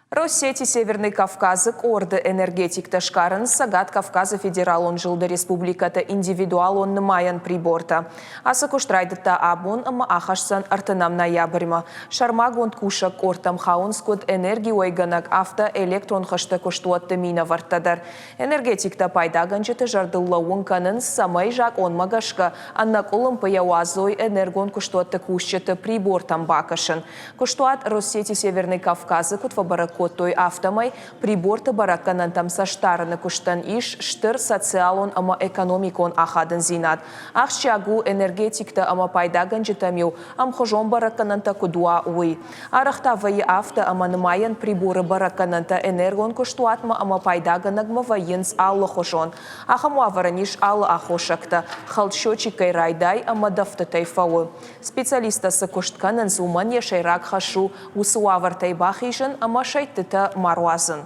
Россети Северный Кавказ-ы къорды энергетиктӕ сгарынц Цӕгат Кавказы федералон зылды республикӕты индивидуалон нымайӕн прибортӕ. Ацы куыст райдыдта абон ӕмӕ ахӕсдзӕн ӕртынӕм ноябрьмӕ. Сӕрмагонд кусӕг къордтӕм хауынц куыд энергиуӕйгӕнӕг, афтӕ электрон хызты куыстуӕтты минӕвӕрттӕ дӕр. Энергетиктӕ пайдагӕнджыты зӕрдыл лӕууын кӕнынц, цӕмӕй закъонмӕ гӕсгӕ ӕнӕкъуылымпыйӕ уадзой энергон куыстуӕтты кусджыты прибортӕм бакӕсын. Куыстуат Россети Северный Кавказ-ы куыд фӕбӕрӕг кодтой, афтӕмӕй приборты бӕрӕггӕнӕнтӕм цӕстдарыны куыстӕн ис стыр социалон ӕмӕ экономикон ахадындзинад. Ахсджиаг у, энергетиктӕ ӕмӕ пайдагӕнджытӕм-иу ӕмхуызон бӕрӕггӕнӕнтӕ куыд уа, уый. Арӕх та вӕййы афтӕ, ӕмӕ нымайӕн приборы бӕрӕггӕнӕнтӕ энергон куыстуатмӕ ӕмӕ пайдагӕнӕгмӕ вӕййынц алыхуызон. Ахӕм уавӕрӕн ис алы аххосӕгтӕ, хӕлд счетчикӕй райдай ӕмӕ дӕфтытӕй фӕуы. Специалисттӕ цы куыст кӕнынц, уымӕн йӕ сӕйраг хӕс у уыцы уавӕртӕй бахизын ӕмӕ сӕйдтытӕ ма руадзын.